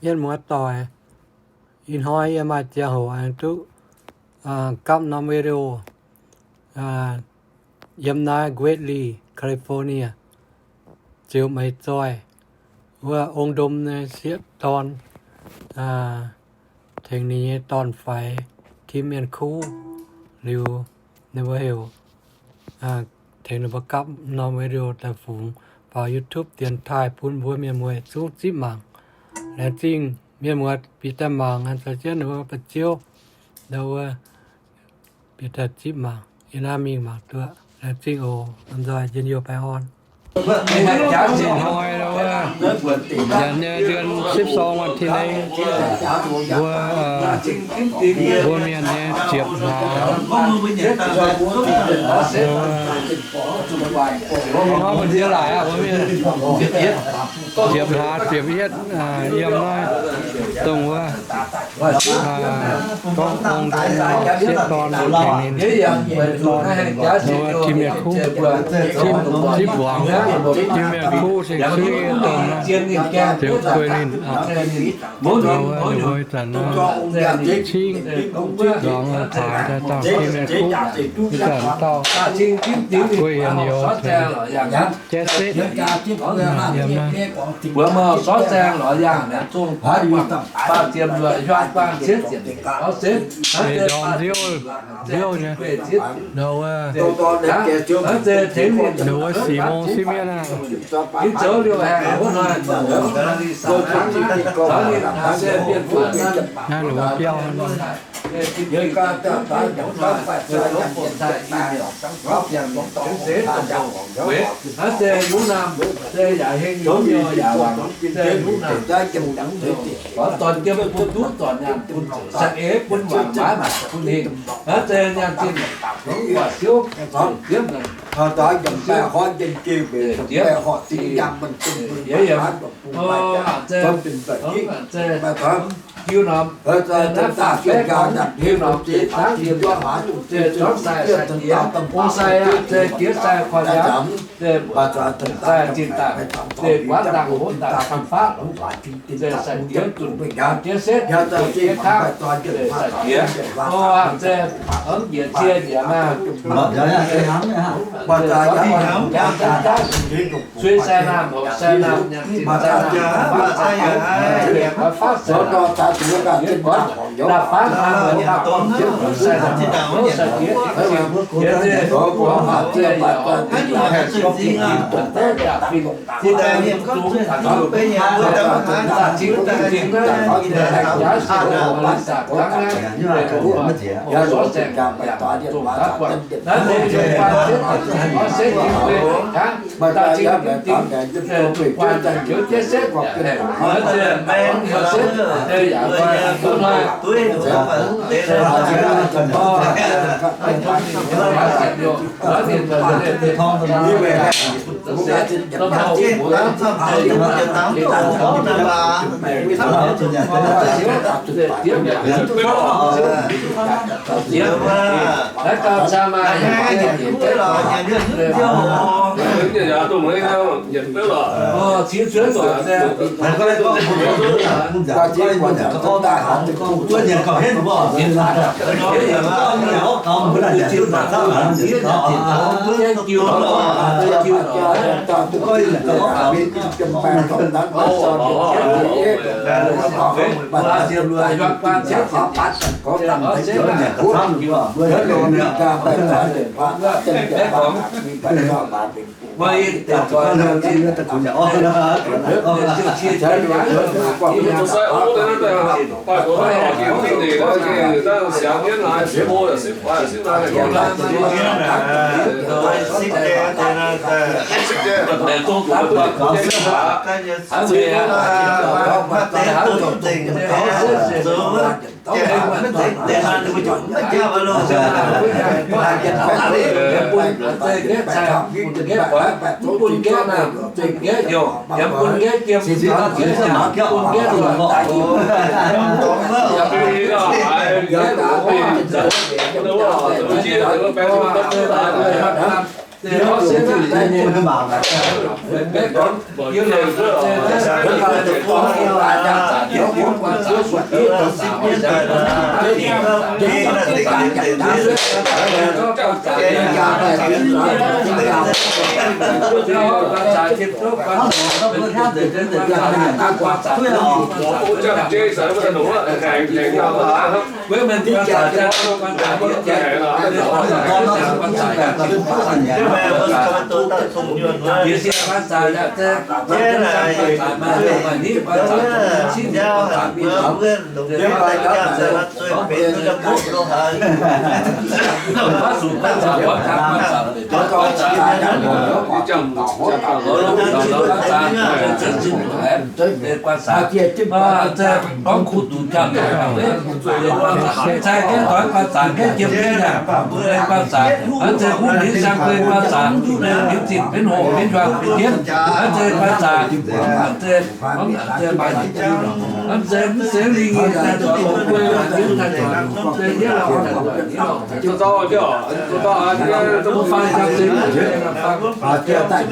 Mienh muoz-doic, ih hnoi yie maaih ziangh hoc aengx duqv gapv norm video yiem naaiv Greeley, California, ziouc meih zoih wuov ong-ndom nyei sieqv dorn tengx ninh nyei dorn-faix, Tim Mienh Kuv, liuz ninh mbuo heuc tengx ninh mbuo gapv norm video daaih fungx faaux YouTube dienx taaih bun mbuo mienh muoz zungv zipv mangc. Laengz zingh mienh muoz bieqc daaih mangc, an zaux jienv ninh mbuo ba'ziouv, wuov bieqc daaih zipv mangc, yie naaiv mingh mangc duqv. Laengz zingh oc. Ih hnoi, ih hnoi wuov, nyanc nyei เดือนสิบสอง วันที่หนึ่ง mbuo, mbuo mienh nyei ziepc hlaax, ih hnoi mbuo ndiev laaic aqv, mbuo mienh ziepc hlaax ziepc yietv, yiem naaiv dongh wuov gorngv ong-ndom sieqv dorn tengx ninh, wuov Tim Mienh Kuv, zipv mbuangz, Tim Mienh Kuv se suiv dongh naaiv, ziouc guei ninh aqv. Wuov ninh mbuo ih zanc naaiv cingv lorngx taaix daaih dangh Tim Mienh Kuv, ih zanc dauh guei yienx youz tengx jaiv setv yiem naaiv. Mbuo maaih sortv zaeng lorz yangh naaic zungh baamh ziepc luoqc hiuang guanh cietv ziepc taux setv, ndorm nziouv, nziouv nyei, wuov, wuov sic mong sieqv mienv aqv. Naaiv ninh mbuo biauv. Hiuv norm, naaiv faam baeqv gorngv hiuv norm, zorngv sai sai jiex, ong sai aqv, se jiex sai koi jaax, se sai zinh daaih, se guaav dangh hov daaih camv faqv longc, se sai jiex zunh jiex setv, jiex kangv, se sai jiex, se hnangv njiec cie njiec maah, sueih sai naamh, sai naamh, sai naamh, sai naamh, sai naamh,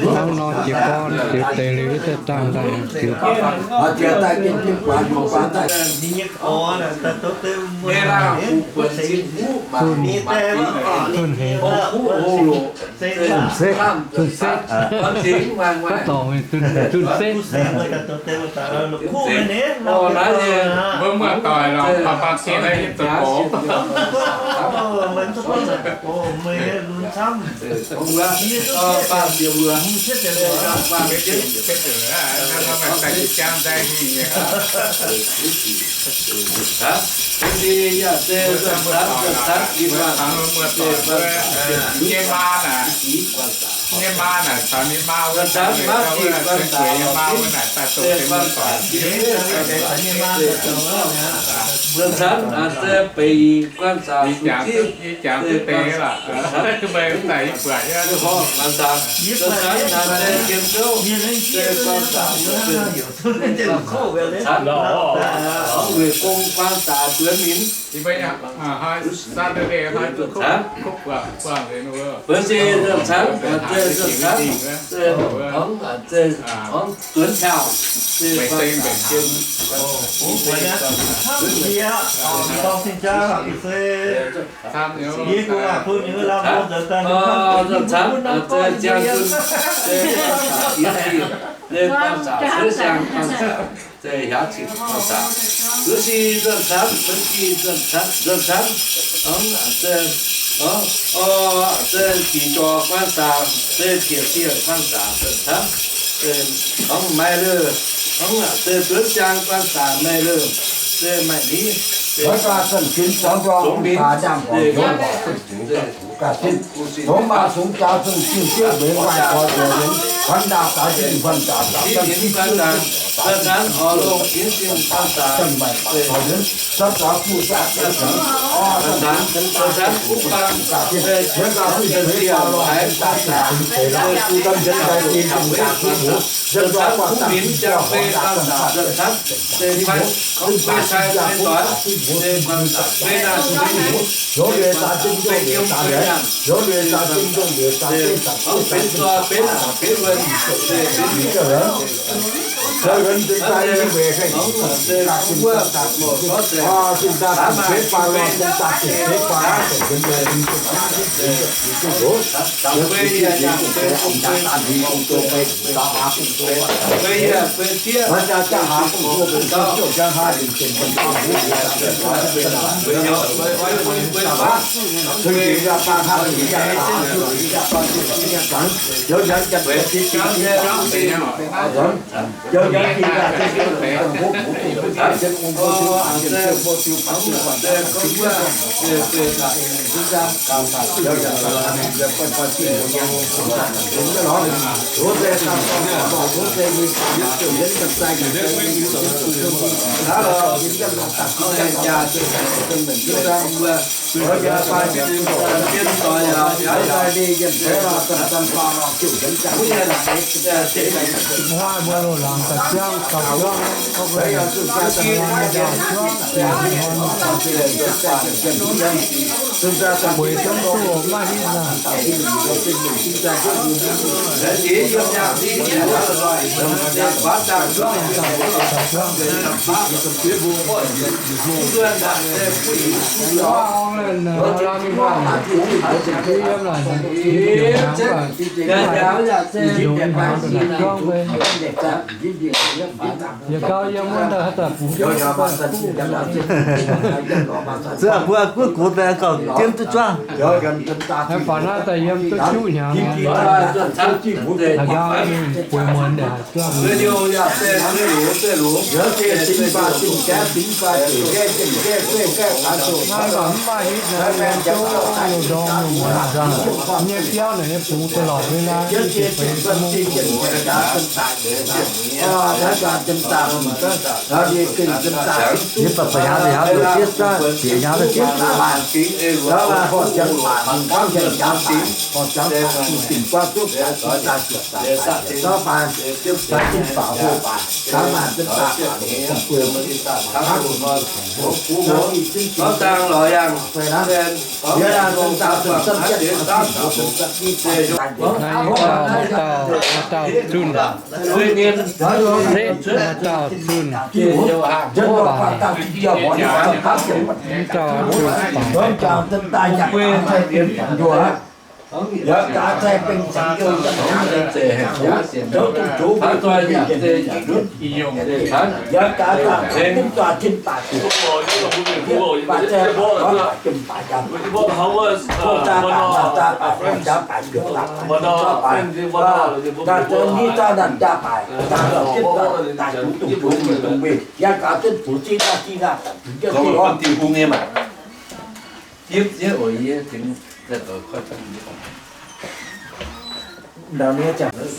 Hnangv nor jiex gorn jiex deix liuz, daaih zaangh daaih jiex. Dunh heix, dunh sekv, dunh sekv. Baav dorngc dunh sekv. Mbuo muoz-doic lorqc, baac baac cien naaiv yie zoux gorx. Nyei maa naaic, caux ninh maa wuov, nyei maa wuov naaic daaih zoux tengx muoz-doic. Yie jangx duqv deix lorqc, meih daaih yie buatc yie. Lorqc. Yie mbuo Saturday hnoi zuqc kuv, kuv buangh, buangh liuz wuov. Mbuo se nzunc camv, nzunc camv, nzunc camv, nzunc camv, nzunc camv, nzunc camv, nzunc camv, nzunc camv, nzunc camv, nzunc camv, nzunc camv, nzunc camv, se jiex jorx guanh saax, se jiex dieh guanh saax, nzunc camv, se hnangv maaih lorqc, hnangv se duonv ziangx guanh saax maaih lorqc, se maaih ni, se zongx mingh, se Gaax zinh, zongx maaih zungx jaax zinh, zinh sieqv mbenc, waaic gorx nzueic mbenc, kuanx ndaauh gaax zinh, kuanx jaax zinh, zinh mbenc, zanc maaih gorx mbenc, zanc jaax fuqv zanc, zanc fuqv bang, zanc fuqv bang, zanc fuqv bang, zanc fuqv bang, Weic zuqc maaih hitv naaic. Yietc gau yiem wuov daaih haaix zanc bungx jienv. Zuov mbuo gunv gox daaih gauh jienv duqv zuangx. Baac naaiv daaih yiem duqv juqv hnyangx. Haaix gau ninh bueix muonz daaih zuangx. Naaiv baac mv maaih hitv naaiv, yiem zouv loz-ndorm loz-muonz nyei biauv naaic nyei bungx daaih lorqc, mv baac ziex hnyangx ziex Naaiv dauh, naaiv dauh, naaiv dauh zunh. Setv, naaiv dauh zunh baaix. Mv dauh zunh baaix.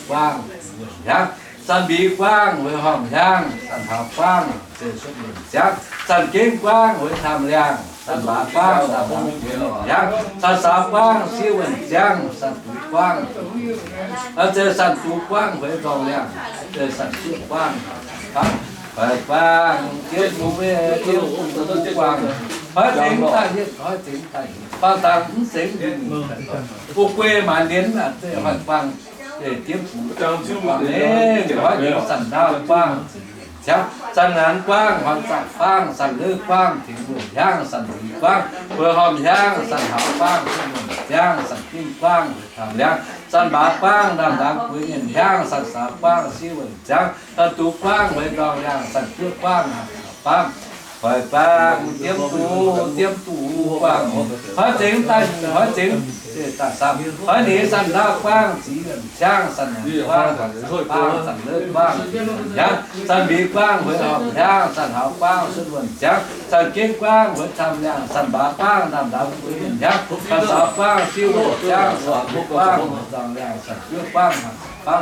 Buangv, Sanh Mbix buangv, Hueix Horngh Hiaangv, Sanh Haaux buangv, Zeiz Sutv Wuonh Ziangv, Sanh Gengh buangv, Hueix Camv Liangh, Sanh Mbaaz buangv, Ndaamv Ndaamv Gueix Horngh Hiaangv, Sanh Saaux buangv, Sieqv Wuonh Ziangv, Sanh Duqv buangv, Zeiz Sanh Duqv buangv, Hueix Ndorngh Liangh, Zeiz Sanh Sieqv buangv, Hueix buangv, Diev Duqv, Diev Duqv buangv, Hueix Zengx daaih hietv, Hueix Zengx daaih hietv, buangv dangh mv zengx, Gu Guei Maanc Nienv, Hueix buangv, Diev Duqv, Hueix Zengx Sanh Ndaauv buangv, Ziangv Sanh Nganx buangv, Huaang Zaqc buangv, Sanh Leiv buangv, Tengx Wuonh Hiaangv, Sanh Mbix buangv, Hueix Horngh Hiaangv, Sanh Haaux buangv, Sieqv Wuonh Ziangv, Sanh Gengh buangv, Camv Liangv, Sanh Mbaaz buangv, Ndaamv Ndaamv Gueix Nyienh Hiaangv, Sanh Saaux buangv, Sieqv Wuonh Ziangv, Sanh Duqv buangv, Hueix Ndorngh Liangh, Sanh Sieqv buangv, Hueix Baang, Diev Duqv, Diev Duqv buangv, Hueix Zengx daaih, Hueix Zengx daaih Samv, Hueix Ninh Sanh Ndaauv buangv, Ziqv Wuonh Ziangv, Sanh Nyanc buangv, Huaang Zaqc buangv, Sanh Leiv buangv, Hiaangv, Sanh Mbix buangv, Hueix Horngh Hiaangv, Sanh Haaux buangv, Sutv Wuonh Ziangv, Sanh Gengh buangv, Hueix Camv Liangh, Sanh Mbaaz buangv, Ndaamv Ndaamv Gueix Nyienh Hiaangv, Sanh Saaux buangh, Sieqv Wuonh Ziangv, Sanh Duqv buangv, Hueix Ndorngh Liangh, Sanh Sieqv buangv, Hueix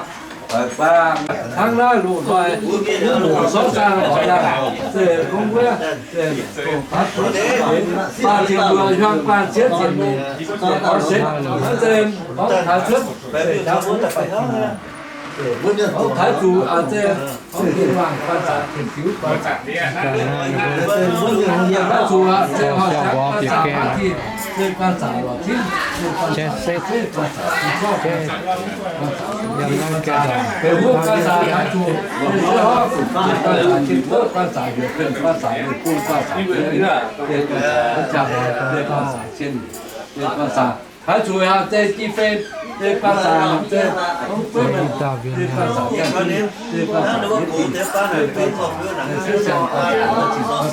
Baang, hnangv naaiv loz-hnoi, mbuo muoz-doic sortv zaangh lorz yangh, se gorngv wuov, se gorngv taux baah ziex luoqc hiuang baah ziex ziepc nyeic, se gorngv se gorngv taux cuotv, se gorngv taux zuqc, se gorngv taux zuqc, se gorngv taux zuqc, se gorngv taux zuqc, Haaix zuqc haiz zeiz ji fei, zeiz baav zaqc, zeiz, zeiz baav zaqc, zeiz baav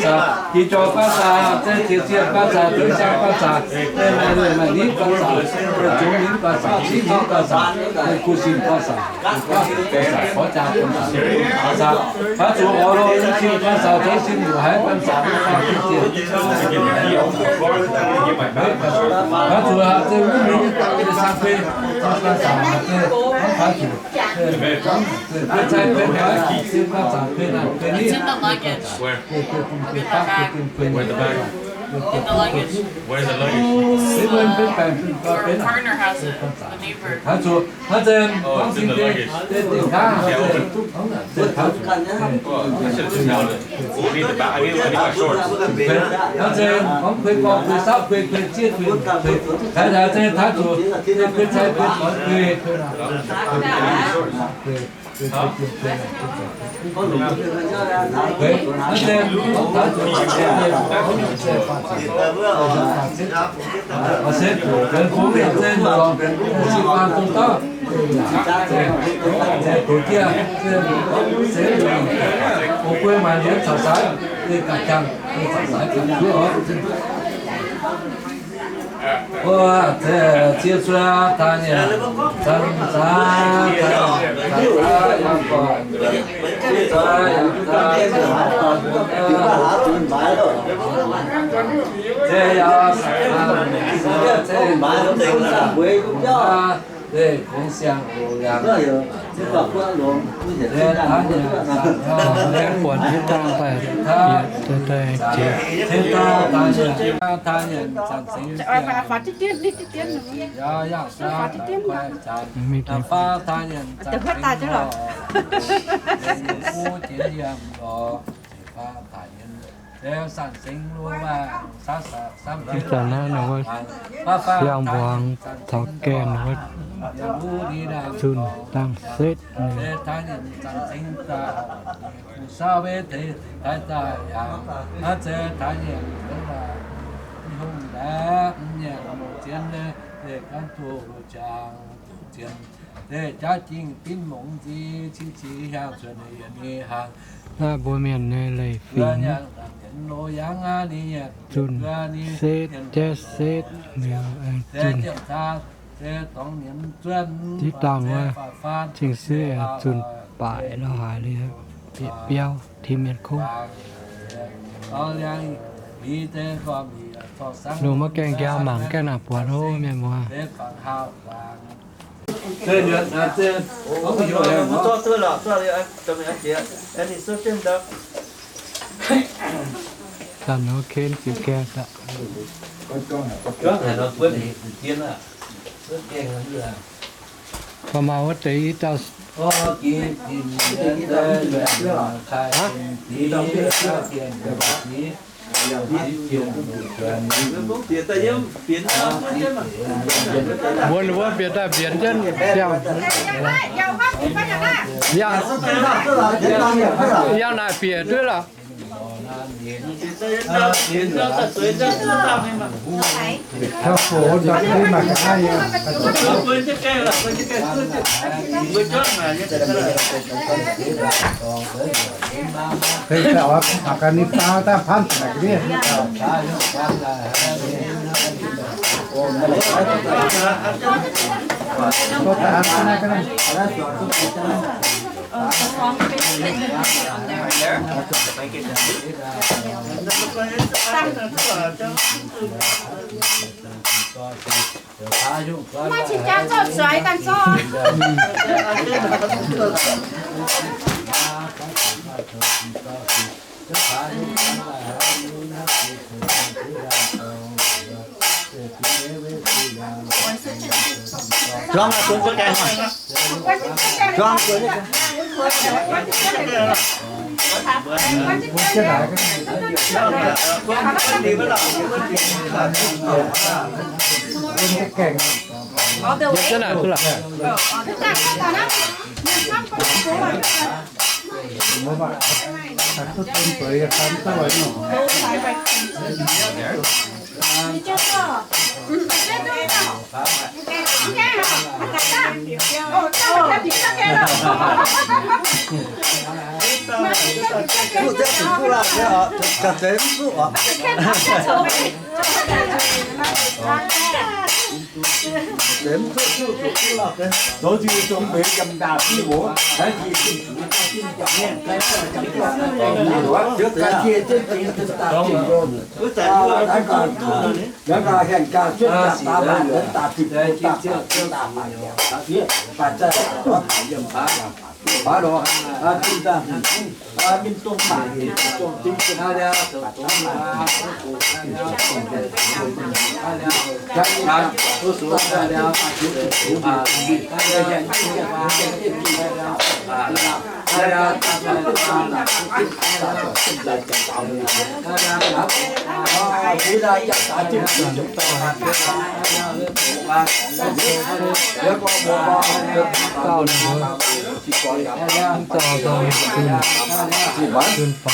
zaqc, ji jorh baav zaqc, zeiz ziex zienh baav zaqc, zeiz siang baav zaqc, zeiz maaih leiz maaih nitv baav zaqc, zeiz zungx nitv baav zaqc, siqv nitv baav zaqc, zeiz kuv sin baav zaqc, baav zaqc, gorx jaa baav zaqc, baav zaqc, haaix zuqc orv lorh sin baav zaqc, zeiz sin luoqc haiz baav zaqc, haaix zuqc zeiz wuov mingh, zeiz sang fei, baav zaqc, zeiz, haaix zuqc, zeiz baav zaqc, zeiz baav zaqc, In the luggage. Where's the luggage? His, uh, our partner has it, the neighbor. Taux zuqc hnangv zengx gorngv sin deix, deix dingh gaav, hnangv zengx gorngv kuei gorx kuei saauv kuei kuei zieqv kuei kuei, taux zengx taux zuqc kuei cai kuei doix kuei. Ov, ziex cuotv taaix nyanc, zanc zaax taaix nyanc, zanc zaax yaac zaax, zeiz yaac zeiz, zeiz kungx siang-hoc liangx, zeiz taaix nyanc zanc, buatc jienv dangh daaih bieqc daaih daaih njiec. Taaix nyanc zanc zengx. Ih zanc naaiv ninh mbuo siang-mbuangz taux gaengh ninh mbuo zunh dangh setv. Naaiv mbuo mienh nyei leiz-fingx, zunh setv, jaiv setv, liuz aengx zunh, diqv dangh wuov, cing-sieqv aengx zunh baaic lorz haaix liuz bieqc biauv tim mienh kungv. Lungh maiv gaengh njaaux mangc gaengh naaic buatc hov mienh muoz. Zanc nor ken ziux gaengh daaih. Baac maaih wuov deix i dauh wuonx wuov bieqc daaih mbienx jienv ziangh. Yangh, yangh naaic bieqc duqv lorqc. Maiv cingx jaa zorqv zueiz ganh zorqv. Zuangx zuqc gaengh, zuangx zuqc gaengh. Dauh ninh mbuo, mv dauh dauh ninh dunh, dunh faaux.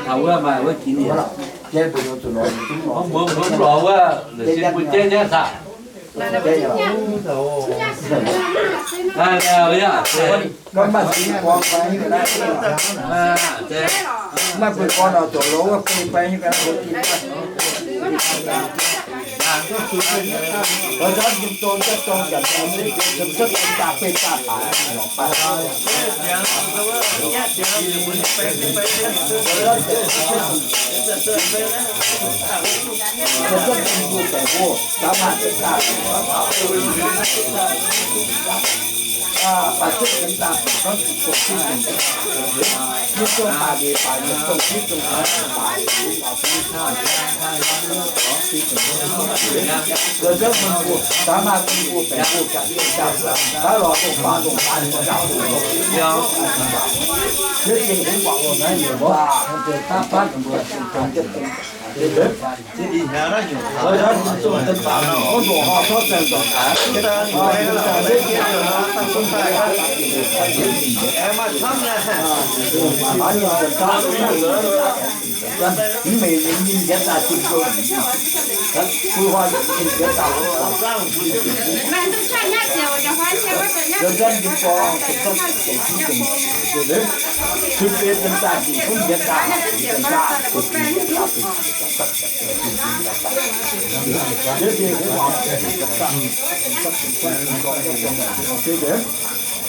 Taux wuov maaih wuov ginv nyei. Mbuo mbuo mv lorz wuov, la'sin bun jienv nyei saah?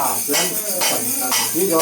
Jauv dongh daaih hiuv, jauv dongh daaih jieqv, jauv dongh daaih jieqv, jauv dongh daaih jieqv, baac zungv baac zungv baac, o, luc, luc, luc, luc, luc, luc, luc, luc,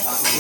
luc,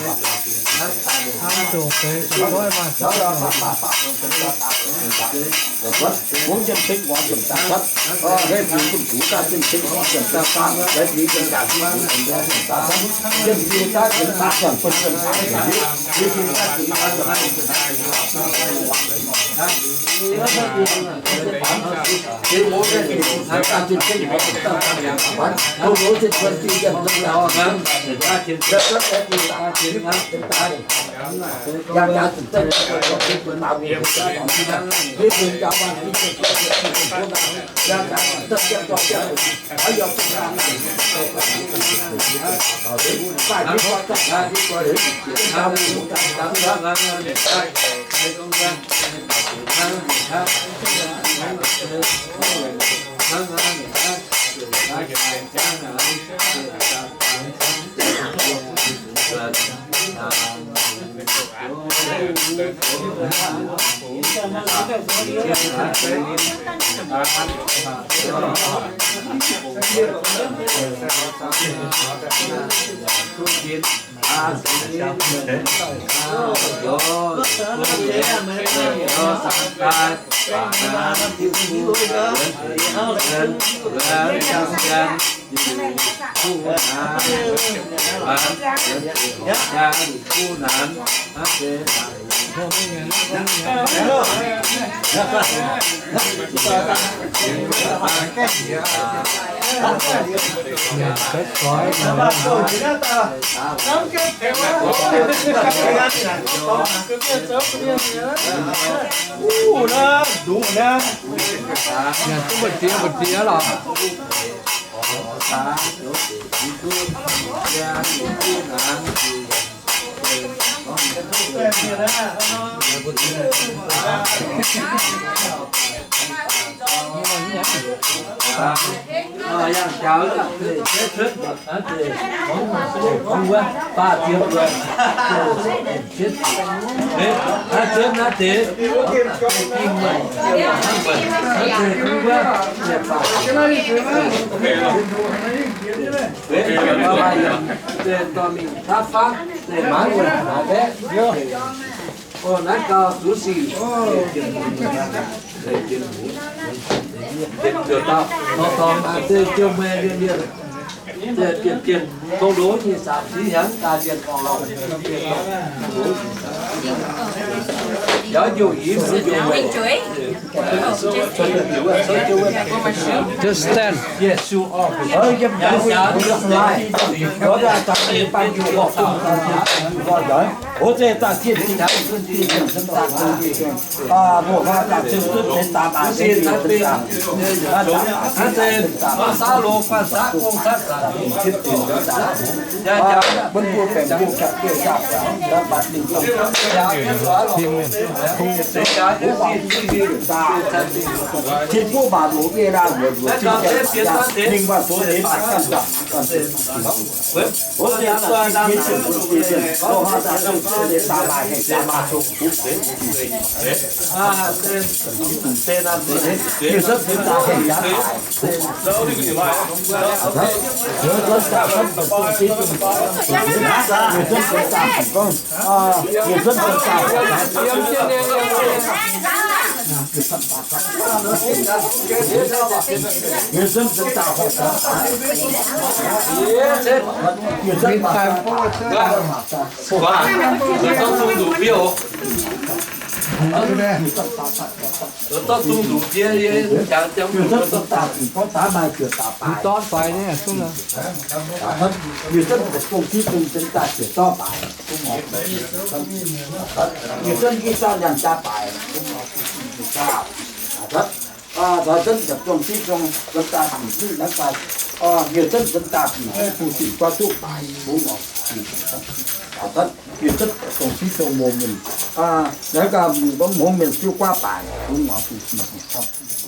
Just stand.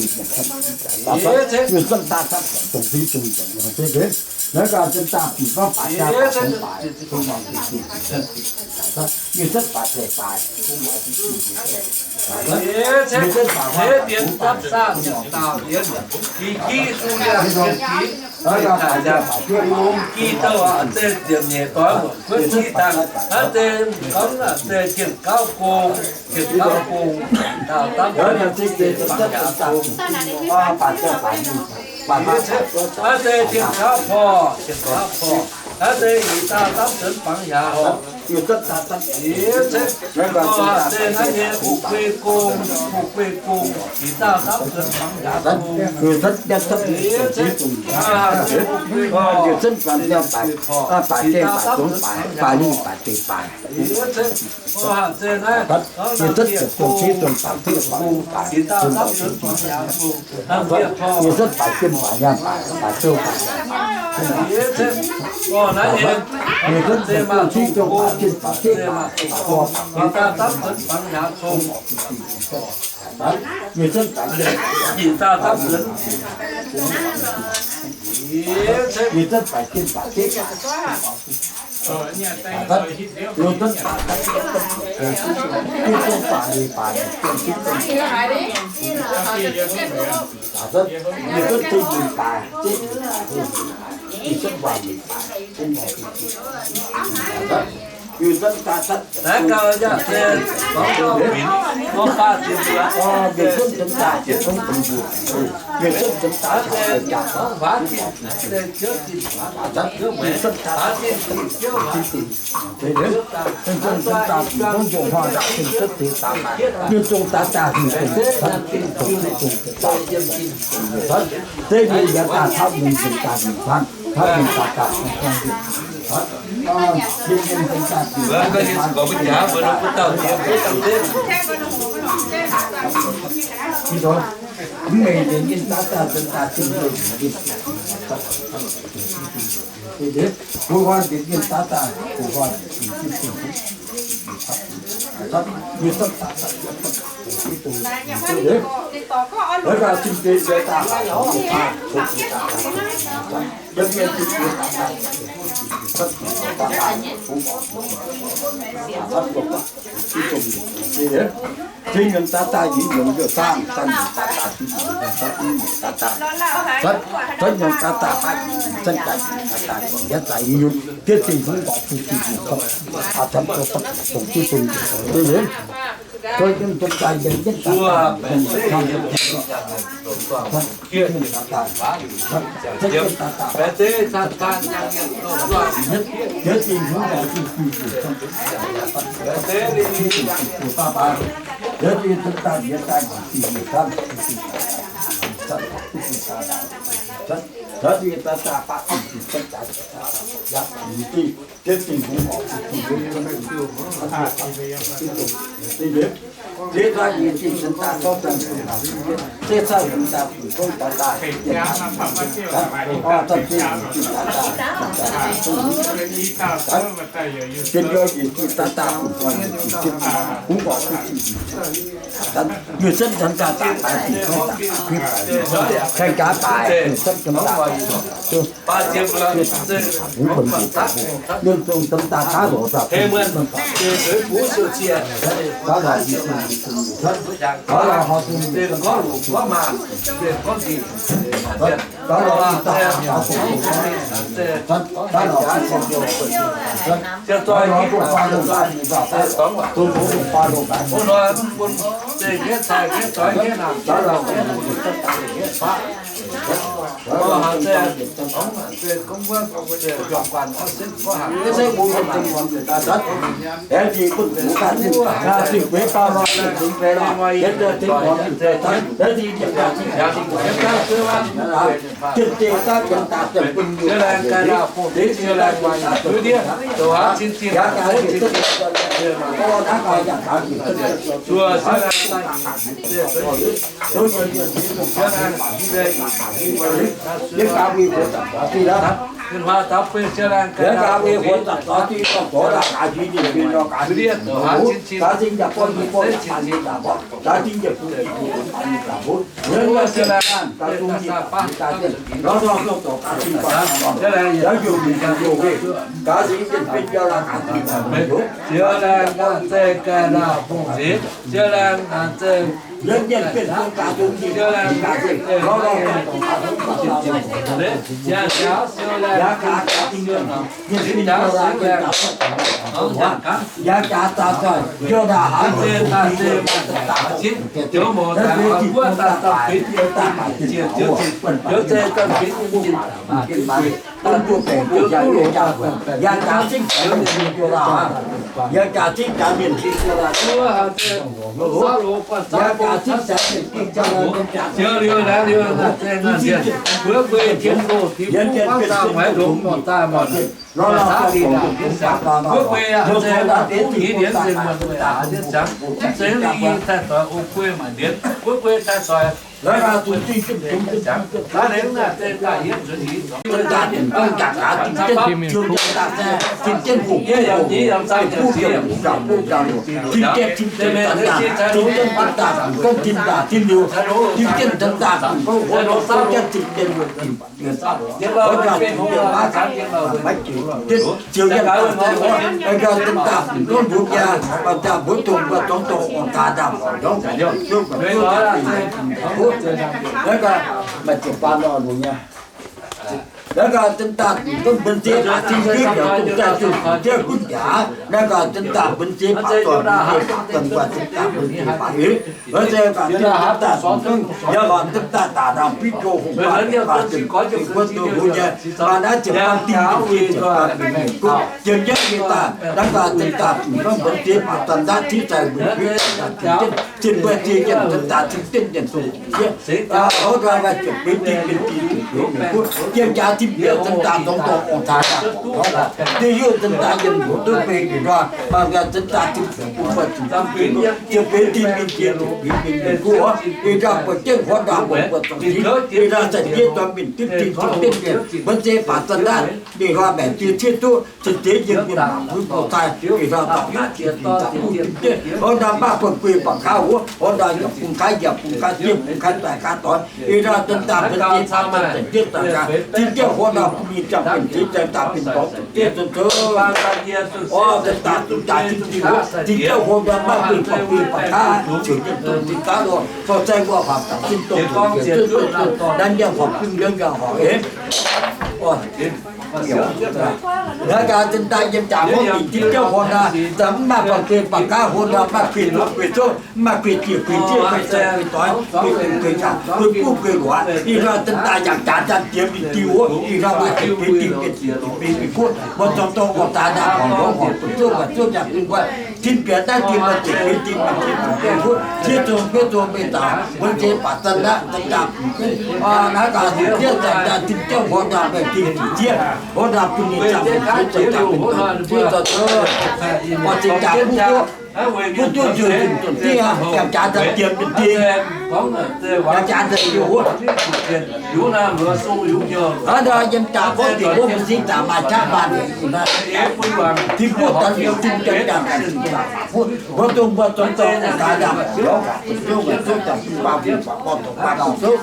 Yie zunv daaih dongh fingx dongh nzengc nor se nzengc. Naaiv gaax zunv daaih bieqc gorngv baac jaa baac zong baac, baac zong baac, yie zunv baac zeic baac, yie zunv baac bieqc dapv saah ziepc dauh yienx, i kiv duqv liangx ziepc jiez, i douh aqc zeiz ziepc nyeic doix, wuov qiv dangh aqc zeiz gorngv aqc zeiz jien gauv gong, jien gauv gong, dauh dapv Aav deix jien gauv porh, jien gauv porh. Aav deix yietc dauh dapv nzuonx fangx yaac horpc. Aav deix naaiv nyei fu guei gong, fu guei gong, yietc dauh dapv nzuonx fangx yaac gong. Baac zong baac, baac lingh baac deic baac. Yie zunv ziepc dongh civ dongh baac, civ dongh baac, yie zunv baac jien baac nyaanh baac, baac zouv baac. Yie zunv ziepc dongh civ dongh baac, jien baac, deic baac, baac gorx baac. Yie zunv baac jien, yie zunv baac jien baac, deic baac. Yie zunv baac, yie zunv baac, yie zunv baac, yie zunv baac, yie zunv baac, yie zunv baac, yie zunv baac, yie zunv baac, yie zunv baac. Naaiv gauh yaac se gorngv gauh huinx, gorngv baav jiex mbuo, yie zunv baac jiex gorngv bun mbuo, yie zunv baac jiex gorngv waac jiex, waac jiex, waac jiex, Zinh nyiemc daaih daaih, nyiemc nyiemc njiec zaangv, zaangv nyiemc daaih daaih, nyiemc nyiemc daaih daaih, cuotv, cuotv nyiemc daaih daaih, cuotv daaih nyiemc daaih daaih, yietv daaih yietv nyiemc, diev zinh hungv mborqc bun zinh hungh cuotv, aa, cuotv cuotv cuotv dongh duqv bun njiec, duqv njiec, duqv njiec daaih yietv daaih daaih, cuotv, cuotv nyiemc daaih daaih, cuotv, cuotv nyiemc daaih daaih, yietv, yietv zinh hungv mborqc bun zinh hungh cuotv, yietv zinh hungh baav baav, yietv zinh hungh daaih yietv daaih, Yie zunv daaih daaih, saeng-jaax daaih, yie zunv daaih daaih, Liuz gaax wei huox zanc doix dinh dorh la'gaax njiec mienh mienh nor gaax njiec mbuo, gaax zinh yaac buatc mienh buatc la'gaax njiec daaih mbuo, gaax zinh yaac bun njiec mienh baac njiec daaih mbuo, nzuonx wuov zinh gaax zungv njiec daaih njiec daaih zinh, lorz nor nor dorh gaax zinh buatc nor, yaac youh mienh youh weih, gaax zinh zinh benx jauv la'gaax njiec daaih mbuo, Ziouv laengh nor zeiz ganh ndaauh bungx nziex, Ziouv laengh nor zeiz Yiem mienh benx bung gaax zungv njiec daaih zinh, lorz nor dorh gaax zinh baac nor, yaac jaax Ziouv laengh yaac gaax gaax zinh mienh, mienh benx jauv la'gaax njiec daaih mbuo, yaac jaax daaih zoih, Ziouv laengh haaix nyungc bungx njiec daaih zinh, Ziouv mouz daaih oix guoqv daaih dauh benx Ziouv daaih maaih zinh, Ziouv zeiz dauh benx Ziouv zinh daaih maaih zinh, Yaac jaax zinh jaax mienh Ziouv laangh, yaac jaax zinh jaax mienh Ziouv laangh, yaac jaax zinh jaax mienh Ziouv laangh, yaac jaax zinh jaax mienh Ziouv laangh, lorz lorz Laaix gaax zungv zinh zinh zungv zinh zinh zinh, zinh daaih dinh zinh daaih gaax zinh jienv, zinh daaih se zinh jienv hungh, hungh, hungh, buov ziepc hungh, buov ziepc hungh, zinh jienv zinh jienv zinh daaih, zinh jienv zinh daaih, zinh jienv zinh daaih, zinh liuz, zinh jienv zinh daaih, zinh jienv zinh jienv, wuov gaax zinh jienv maiv jiex, zinh jienv ziouc yiem daaih se wuov, gaax zinh daaih zinh jienv mbuo jaa, baac jaa mbuo dongh mbuo zorngv dorh ong-taaix ndaangc, zorngv Laaix gaax, maaih ziepc faam nor longx nyei. Laaix gaax, zinh daaih dongh mbuo nziex baac zinh jienv yaac dongh daaih zunh jienv gunv jaax. Laaix gaax, zinh daaih mbuo nziex baac zoih, mbuo nziex baac zoih, mbuo nziex baac eix. Laaix gaax, zinh daaih dongh yaac gaax, zinh daaih daaih ndaangc biv nzou hungh baac baac zinh, zinh mbuo zoux hungh nyei, maaih naaiv ziepc faam dingh, ziepc faam dingh, ziepc faam dingh, ziepc jienv nyei daaih. Laaix gaax, zinh daaih dongh mbuo nziex baac zinh ndaatv tiuv daaih mbuo nziex baac zinh jienv, zinh mbuo nziex jienv zinh daaih zinh jienv yienc zungh Ov, nduov maaih ziepc benx dinh, benx dinh, benx dinh, benx dinh, jienv jaax zinh bieqc zinh daaih dongh dorh ong-taaix ndaangc, dongh dinh hiuv zinh daaih yiem nzuqc duqv benx nduqc nduov, maaih nqaai zinh daaih zinh bieqc bun buatc zuqc zinh bieqc, ziepc benx dinh mingh jiex zuqc benx mingh mingh guv, ih ndorm buatc jienv huaav ndorm buatc buatc zuqc zinh, ih ndorm za'gengh dorh mingh diqv dinh diqv diqv mienh, mbuo nziex baac zinh ndaatv mingh hloi maengc diuh ciev duqv, zinh deix yiem mienh mangc mbuo buoz-zaih, ih ndorm dorh jaax zinh daaih duqv diqv diqv, ov, ndorm maiv buatc guei baac nqa'haav wuov, ov, ndorm yaac bun nqa'haav yaac bun nqa'haav jiex bun nqa'haav daaih nqa'haav doix, ih ndorm zinh daaih mbuo nziex baac zinh daaih jiex daaih nqa'haav, zinh jienv huaav ndorm bun ninh ziangh mingh deix ziangh daaih benx dorngx zuqc deix zunv zunv. Ov, zinh daaih zuqc jaax zinh daaih wuov, zinh jienv huaav ndorm maiv guei baac guei baac nqa'haav, ziouc jienv dongh zinh nqa'haav lorh, zorqv zaih wuov horpc daaih zinh dongh zuqc jiex zuqc zuqc zuqc, naaiv nyei horpc gunv yiem yaac horpc eix. Ov, Laaix gaax zinh daaih yiem jaax gorngv dingc zinh jienv huaav ndorm, za'gengh mv maaih baac guei baac nqa'haav, huaav ndorm maiv guei zuqc guei zunv, mv maaih guei ziex guei zieqv guei zoux guei doix, guei guei guei jaax, guei buv guei luoqc, ih ndorm zinh daaih yangh jaax nzangv jiex mingh diuh wuov, ih ndorm maaih ziepc benx dinh, benx dinh, benx dinh guv, mbuo zorqv dorh ong-taaix ndaangc horngc longx horngc zuqc zuqc, zuqc jaax zinh guai, zinh bieqc naaiv dinh mbuo ziepc benx dinh, benx dinh, benx dinh guv, zieqv zong guov zong mingh daaih, mbuo nziex baac zinh ndaatv zinh daaih, naaiv gaax zinh jienv zinh daaih zinh jienv huaav ndorm mingh dinh zuqc zieqv, huaav ndorm bun ninh ziangh mingh zieqv zinh daaih benx dongh zieqv zoux, oix zinh daaih buv duqv, buv duqv nzuih zunc zunc diev, yangh jaax daaih jiem mingh dinh, yangh jaax daaih jiem wuov. Hnangv nor yiem jaax gorngv dingc wuov mbuo singx daaih maaih qaqv maanh, tin buv daaih liuz zinh jienv jaax daaih zinh daaih buv, mbuo dongh mbuo zorqv dorh ong-taaix ndaangc, lorz gaax bun zouv, mbuo zouv jaax bun baav bun baac mborqv dorh baav bun zouv.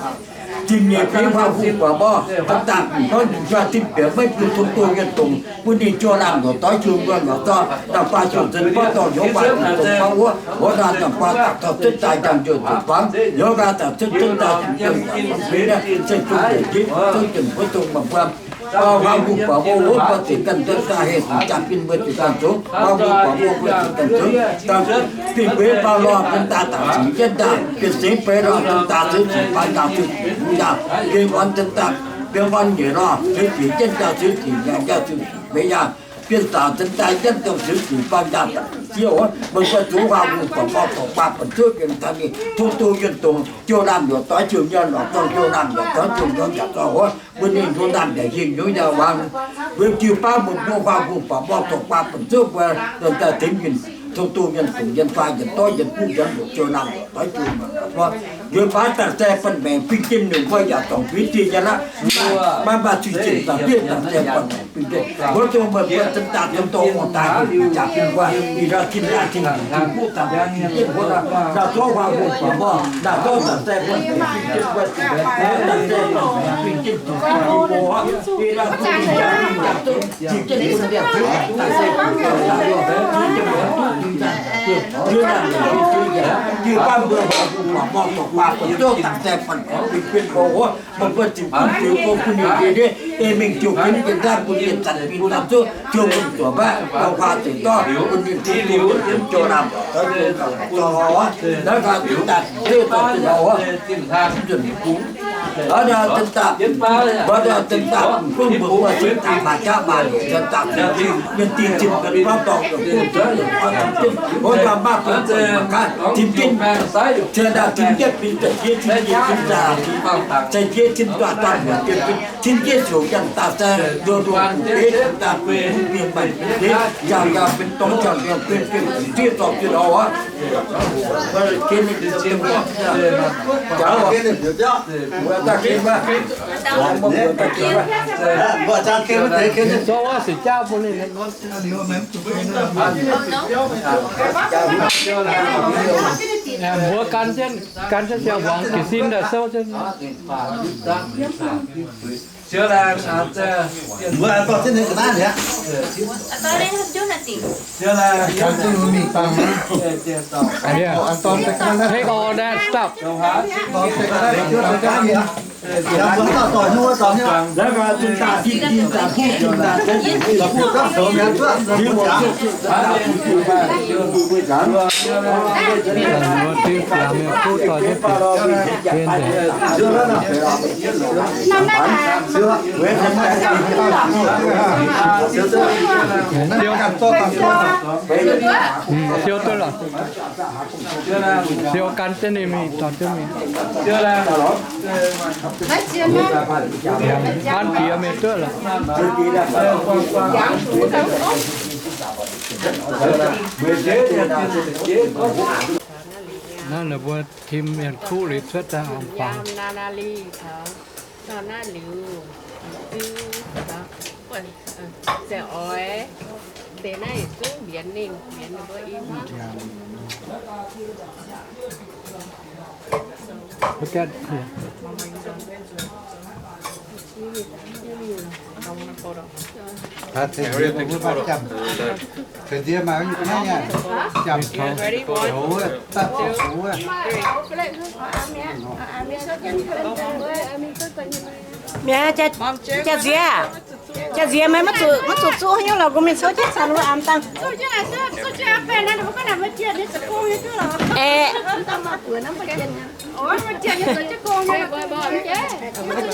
Zinh nyeic benx huaax hungh buatc mborqv, zinh daaih bun gorngv nzuqc juaih zinh bieqc maiv bun tong doh nyuonh dongz, bun ninh jouh laangh lorz doiv jouh nyuonh lorz zorqv, da'faanh jouh nzuonx borv dorh nyouz faanh nzuonx dongz gorngv wuov, wuov naaiv da'faanh daaih taux cuotv daaih njang nzuonx dongz gorngv, nyouz gaax daaih cuotv cuotv daaih njang nzuonx dongz gorngv, se zungv deix jieqv zouv jienv mbuo dongh mangc buo. Huaax hungh buatc mbuo wuov, mbuo ziouc ganh nzuonx daaih heh nzuqc jaa-fin mbuo ziouc ganh zoux. Huaax hungh buatc mbuo, mbuo ziouc ganh zoux. Da'fih bueix faang lorh, zinh daaih daaih ziqc jienv daaih, bienh sengx beiz lorh, zinh daaih seix ziqc faang daaih seix ziqc hungh daaih, bienh muonz zinh daaih, bienh muonz nyeic lorh, seix ziqc jienv daaih seix ziqc nyaanh jaav seix ziqc beiz yaac, bienh zaangc zinh daaih jienv daaih seix ziqc faang daaih seix ziqc siev oc. Meih mbuo zuqc huaax hungh buatc mborqv doqc baav bun zouv bienh daaih mingh tong doh nyuonh dongz, jouh laangh lorz doiv jouh nyuonh lorz zorqv, jouh laangh lorz doiv jouh nyuonh yaac zorqv oc. Mbuo ninh nduov ndaamv yaac hingh, nyungc yaac wangc. Mbuo jiu-baang mbuo mbuo huaax hungh buatc mborqv doqc baav bun zouv mbuo, daaih deix mienh Dongh duqv mienh fungc, mienh faah, mienh doiv, mienh buv, mienh muoc, ziouc nangh doix zuqc mangc gaax. Yiem baav dangh sai banh maengx bingx jienv ninh mbuo yaac dorngc bieqc dieh nyei aqv. Maiv maaih zuqc jiex daaih bieqc dangh sai banh maengx bingx jienv. Mbuo dongh meih mbuo zinh daaih dongh dongh ong daaih jaax bun wuov, ih ndau zinh daaih zinh daaih bieqc jienv wuov, naaiv zorqv huaang mbuo buatc mor, naaiv zorqv dangh sai banh maengx bingx jienv wuov, dangh sai banh maengx bingx jienv zuqc bun mbuo, ih ndau zinh daaih zinh daaih zinh jienv bun mbuo, dangh sai banh maengx bingx jienv wuov, Meih mbuo ziouc bun ziux bun ziux bun ninh nyei, ei mingh ziouc bun ninh nyei nzangv bun ninh zanc mingh zanc zuqv ziouc bun zuoqc maiv dau huaang ziouc dorv bun ninh duqv duqv ziouc naamh dorv ziouc naaiv gaax ziouc daaih ziouc dorh ziouc nzunc bungx. Mbuo daaih zinh daaih bun mbuo zinh daaih maaih jaav maaih liuc, zinh daaih mienh dingh zinh mienh gorngv dorngc, mbuo yaac maaih bun mbuo mangc gaax, tim jienv, zinh daaih tim jienv fin, za'jiex tim zaac, za'jiex tim duqv duqv mbuoqc jienv fin, tim jienv ziouc yangh daaih sai nduov nduov bun beiv, tim daaih bun mienh maaih beiv, jangx yaac benx dorngx jangx yaac benx benx diev zorc jienv oc. Mbuo gan jienv, gan jienv siang-hmuangx jiez sin daaih souv jienv. Take all that stuff. Siou duqv lorqc. Siou gan jienv ninh mingh, dorh jienv mingh. An jiex mingh duqv lorqc. Naaiv ninh mbuo tim mienh kuv liuz cuotv daaih aengx fangx. Naaiv liuz, se oix deix naaiv zungv mbienx ninh, mbienx ninh mbuo i hmuangv. Look at here. Ready? One, two, three. Mi'aqv, Jaa-Nziex, Jaa-Nziex, meih maiv zuqc, maiv zuqc zuqv haaix nyungc lorqc, mbuo mingh souv jienv caux ninh mbuo an dangh. Aeqv,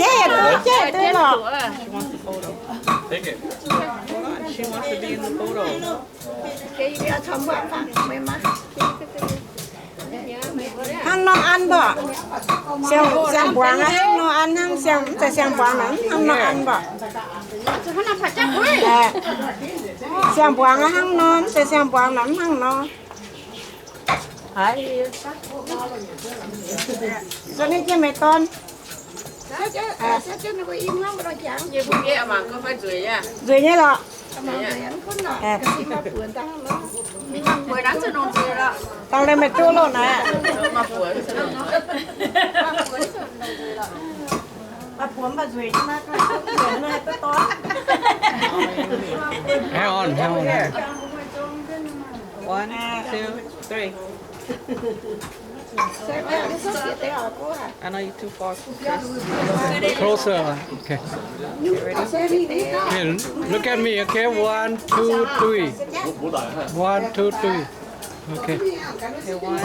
jeiv yaac duqv, jeiv duqv lorqc. Hnangv nor an mborqc. Siang-mbuangz hnangv nor an hnangv, mv zeiz siang-mbuangz naaic hnangv nor an mborqc. Siang-mbuangz hnangv nor, mv zeiz siang-mbuangz naaic hnangv nor. Zuqc ninh jienv meih dorn. Nzueic nyei lorqc. Dangh liemh meih duqv loh naaic. Hang on, hang on. One, two, three. I know you're too far. Closer. Okay. Okay, look at me, okay? One, two, three. One, two, three. Okay. Okay, one,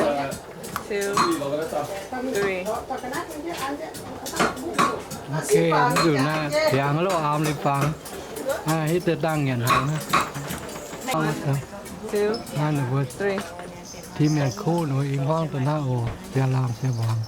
two, three. Okay, mv nzunc naaiv biangx loh, aam liuz fangx. Hitv deix dangh nyanc hnaangx naaiv. Two, three. Naaiv ninh mbuo tim mienh kuv ninh mbuo i hmuangv daaih naaiv oc, siang-laangh siang-mbuangz.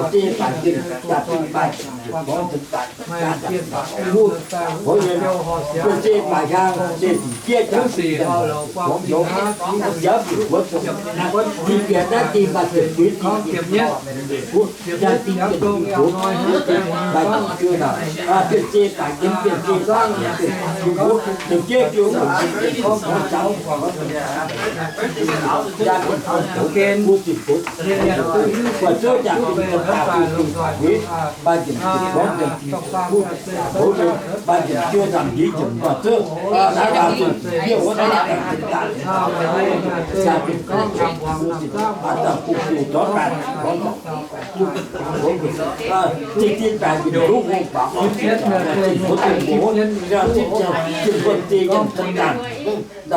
Bienv-zei baac nzengc, jaax-zinh baac nzengc, gorngv nzengc daaih, jaax-zinh baac nzengc, gorngv nzengc, bienv-zei baac hiaang, zeiz-fingx jieqv jaax-zinh nzengc, gorngv nzengc, jaax-zinh mbuo zuqc, ninh bieqc naaiv dingh baac ziepc fuix dingh, jaax-zinh ziepc fuix, baac nzengc juov naaic, bienv-zei baac nzengc, bienv-zei baac nzengc, bienv-zei baac nzengc,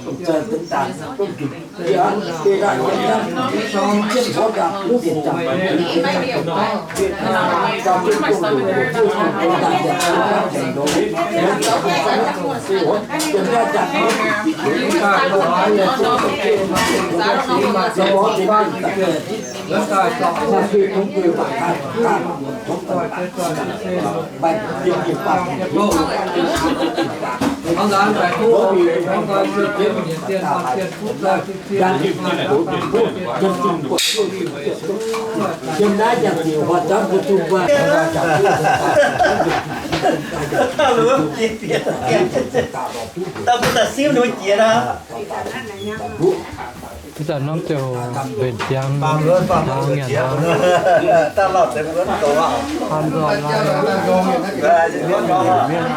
bienv-zei baac nzengc, Da'buo da'siuv ninh mbuo jiex aqv. Ih zanc norm ziouc mbenc ziangx hnangv nyanc hnangv. Hanh nzoih lai mienh.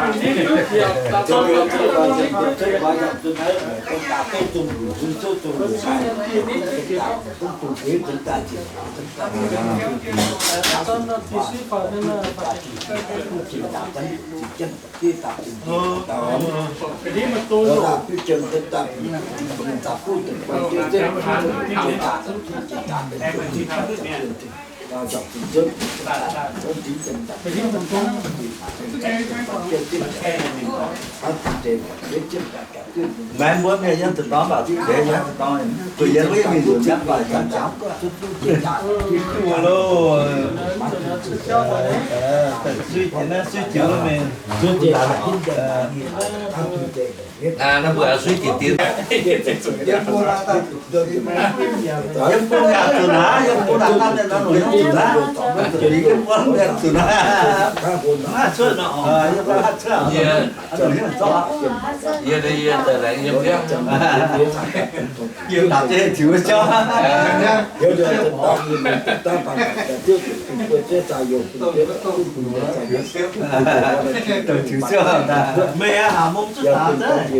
Maiv mbuo mienh yiem za'gengh baac duqv deix yiem za'gengh, kuh yiem wuov mingh nzunc mienh baac jangx jangx. Suiv jiex naaiv suiv jiex wuov mingh. Naaiv mbuo suiv jiex dien. Yiem bung yaac zuqc naaiv, yiem bung naaiv, naaiv nor yaac zuqc naaiv, zuqc yiem bung yaac zuqc naaiv. Naaiv cuotv nor, yiem bung naaiv cuotv. Yie, yie daaih laengz yiem biauv. Yiem daaih ziouc wuov jauv. Dongh ziux ziouc, meih aqv, haaix mong zuqc daaih.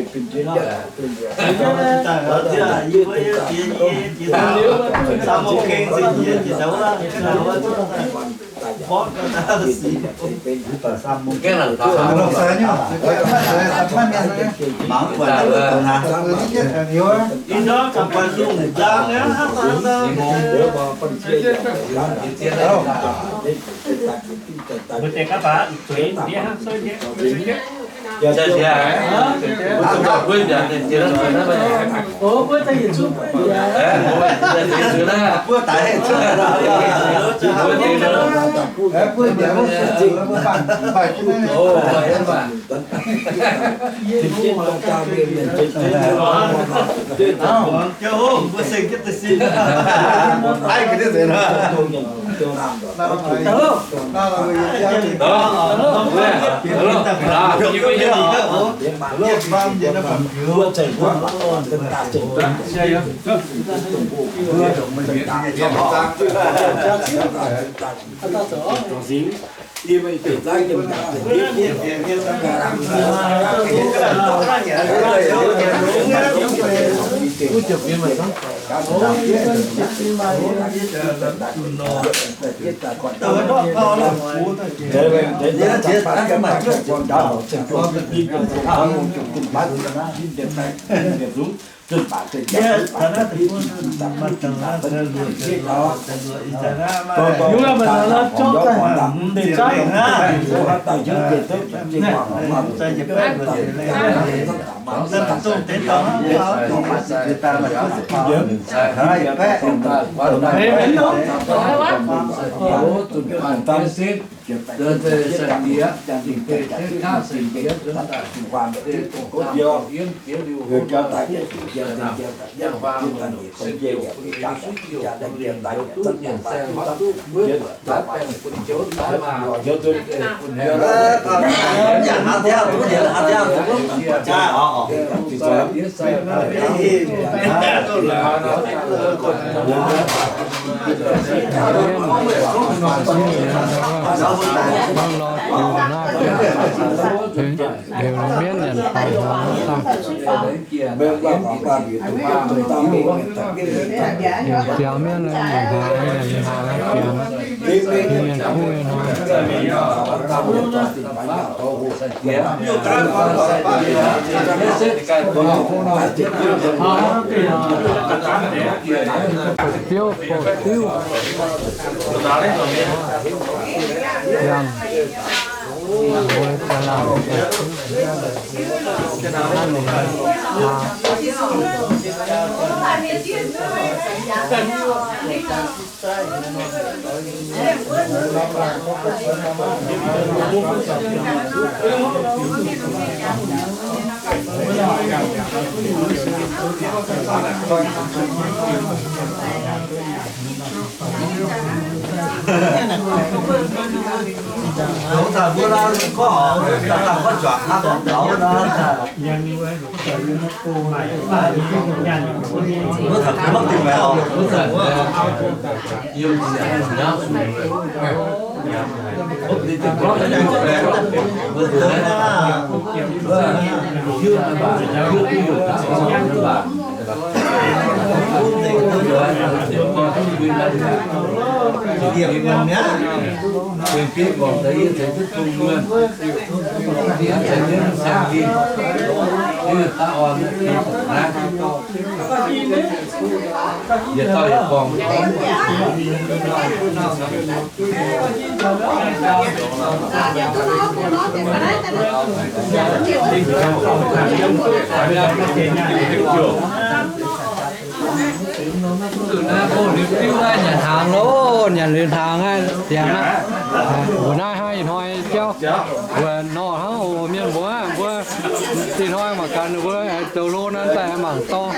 Heuc mienv nyanc faaux hngongx daaih. Heuc ziangx mienv nyanc hnaangx, nyanc hnaangx ziangx. Heuc mienh kuv mienh hnoi. Biouv, biouv. Yangh. Nyanc hnaangx loh, nyanc liuz hnaangx aqv, ziangx aqv. Mbuo naaiv hnangv ih hnoi jauv, mbuo nor hnangv oc mienh mbuo, mbuo ih hnoi mangc gaax ninh mbuo zoux hlo naaiv daaih mangc dorngx.